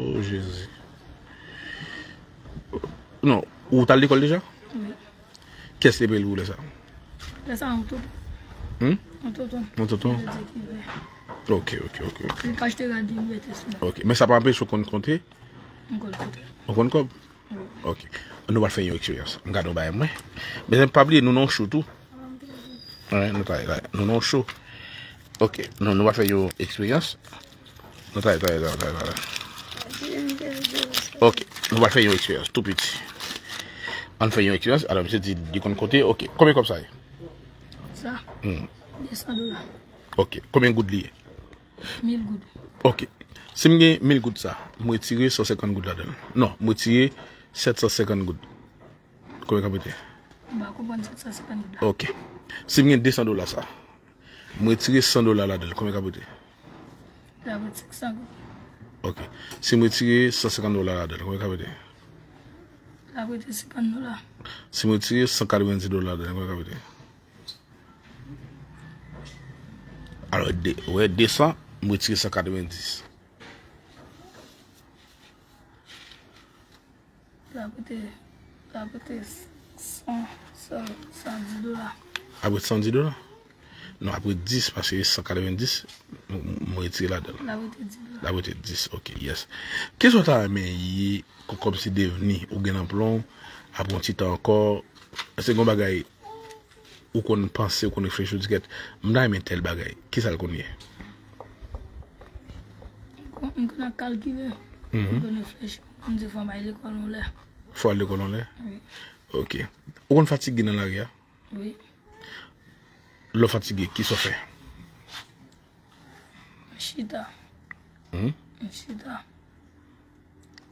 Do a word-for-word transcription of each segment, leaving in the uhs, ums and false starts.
Oh, Jezi. Non, ou t al lekòl deja? Wi. Kiyès te peye l pou lè sa? Lè sa, yon tonton. Hmm? Yon tonton. Yon tonton? Li te di ki vre. Ok, ok, ok, ok. Li pa achte rad, li mete sou la. Ok, men sa pa anpeche w konn konte? M konn konte. Ou konn kòb? Wi. Ok. Nou pral fè yon eksperyans. M gade yon bagay mwen. Men pa bliye, nou nan yon show tou. Wi, nou travay, travay. Nou nan yon show. Ok, nou, nou pral fè yon eksperyans. Nou travay, travay, travay, travay, travay. Ok, nou pral fè yon eksperyans tou piti. Ann fè yon eksperyans. Alò, misye di li konn konte. Ok, konbyen kòb sa ye? Sa? Hmm. De san dola. Ok, konbyen goud li ye? Mil goud. Ok. Si m gen mil goud sa, m retire san senkant goud ladan l. Non, m retire sèt san senkant goud. Konbyen k ap rete? M pa konprann sèt san senkant goud la. Ok. Si m gen de san dola sa, m retire san dola ladan l, konbyen k ap rete? L ap rete senk san goud. Ok. Si m retire san senkant dola ladan l, konbyen k ap rete? L ap rete senkant dola. Si m retire san katrevenndis dola ladan l, konbyen k ap rete? Alò, de, ou wè, de san, m retire san katrevenndis. L ap rete, l ap rete san, san, san dis dola. Ap rete san dis dola? Non, ap rete dis, paske san katrevenndis, m, m retire ladan l. L ap rete dis dola. L ap rete dis, ok, yes. Kisa w ta renmen ye, kò-, kòmsi devni, ou gen nan plan w, apre yon ti tan ankò, èske gen yon bagay ou konn panse, ou konn reflechi, ou di, "Kèt, m ta renmen tèl bagay." Kisa l konn ye? M konn, m konn ap kalkile. Mhm. M konn reflechi. M di, "Fò m al lekòl yon lè." Fò w al lekòl yon lè? Wi. Ok. Ou konn fatige nan lari a? Wi. Lè w fatige, kisa w fè? M chita. Hmm? M chita.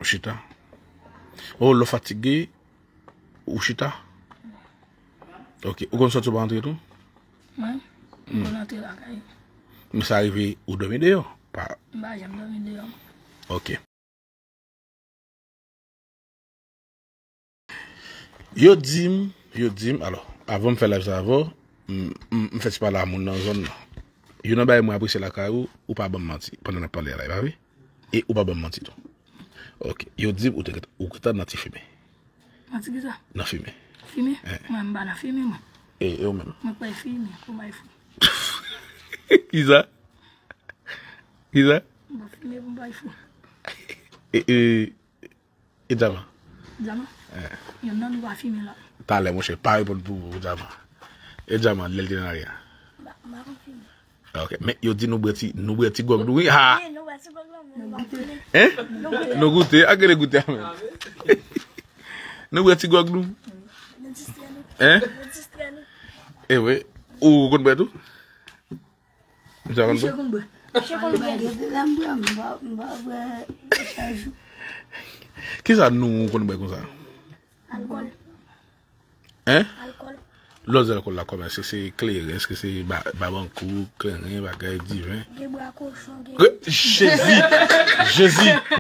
Ou chita? Oh, lè w fatige, ou chita? Ok. Ou konn sòti, ou pa antre tou? Mwen? M konn antre lakay. Men sa rive ou dòmi deyò? Pa... M pa janm dòmi deyò. Ok. Yo di m, yo di m, alò, avan m fè live sa avè w, m, m, m fè ti pale a moun nan zòn nan. Youn nan bagay mwen apresye lakay ou, ou pa ban m manti pandan n ap pale a la, e pa vre? E ou pa ban m manti tou. Ok, yo di m ou te, ou gentan nan ti fimen. Nan ti kisa? Nan fimen. Fimen? Eh. Mwen, m pa nan fimen, mwen. E, e ou menm? Mwen pa fimen, pou bay fou. Kisa? Kisa? M pa fimen, pou bay fou. E, e, E djaman? Djaman? Eh. Yon nan nou pa fimen la. Talè, monchè, pa reponn pou, pou djaman. E djaman, lè l te nan lari a? M pa, m pa konn fimen. Ok, men yo di nou bwè ti, nou bwè ti gwòg nou, wi, ha! Wi, nou bwè ti gwòg nou, men nou pa fimen. Hein? Nou goute. Nou goute, a, gade goute a, men. Nou bwè ti gwòg nou. Nou distrè nou. Hein? Nou distrè nou. E wi, ou konn bwè tou? Misye konn bwè? Misye konn bwè. Misye konn bwè. Depi lè m bwè, m pa, m pa bwè chak jou. Kisa nou konn bwè konsa? Alkòl. Hein? Alkòl. Lòt alkòl la kòman? Èske se kleren? Èske se ba-, babankou, kleren, bagay, diven? Gen bwa kochon, gen... Jezi! Jezi!